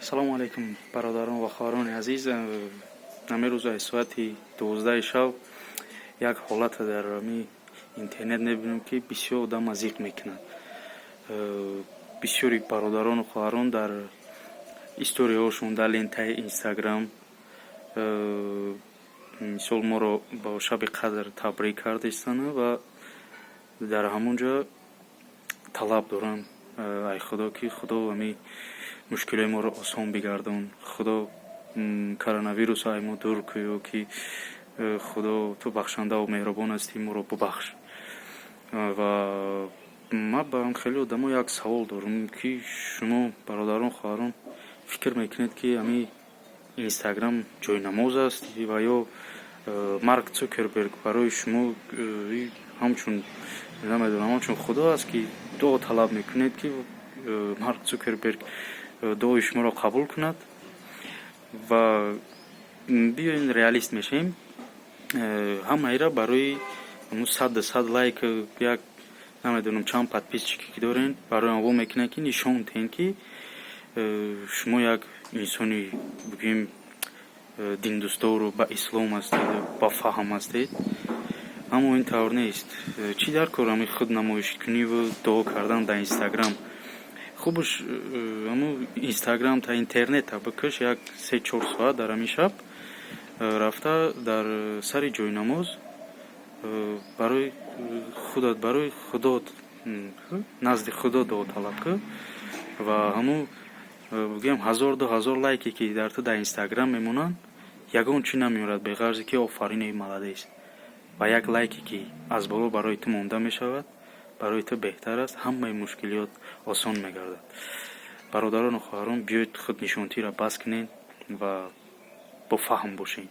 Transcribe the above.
Салому алайкум, бародарон ва хоҳарони азиз. Ҳамин аз соати 12-и шаб як ҳолата дар ами интернет мебинем, ки бисёр одам азиқ мекунад. Бисёри бародарону хоҳарон дар историяҳошон, дар лентаи Инстаграм, мисол, моро бо Шаби Қадр табрик кардаистанд ва дар ҳамон ҷо талаб доранд ай Худо, ки Худо ами мушкилои моро осон бигардон, Худо, коронавирусро ай мо дур кӯ, ё ки Худо, ту бахшандаву меҳрубон ҳастӣ, моро бубахш. Ва ман ба хеле одамо як савол дорам, ки шумо, бародарон, хоҳарон, фикр мекунед, ки ами Инстаграм ҷои намоз аст ва ё Марк Цукерберг барои шумо ҳамчун, намедонам, ҳамчун Худо аст, ки дуо талаб мекунед, ки Марк Цукерберг дуои шуморо қабул кунад? Ва биёен, реалист мешавем. Ҳамаира барои 100 лайк, як намедонам чанд подписчике ки дорен, барои он во мекунед, ки нишон диҳем, ки шумо як инсони, бигӯем, диндӯстдору ба ислом ҳастед, ба фаҳм ҳастед. Аммо ин тавр нест. Чӣ дар кор ами худнамоишкуниву дуо кардан дар Инстаграм? Хубаш ҳамун Инстаграм та, интернета бикаш, як 3-4 соат дар ҳамин шаб рафта дар сари ҷойнамоз барои худат, барои Худо, назди Худо дуо талаб кӯ ва ҳамун, бигӯем, 1000, 2000 лайке, ки дар ту дар Инстаграм мемонанд, ягон чӣ намеорад, беғарзе ки офарин, молодец. Ва як лайке, ки аз боло барои ту монда мешавад, барои ту беҳтар аст, ҳамаи мушкилиёт осон мегардад. Бародарону хоҳарон, биёед, худнишонтиро бас кунед ва бофаҳм бошед.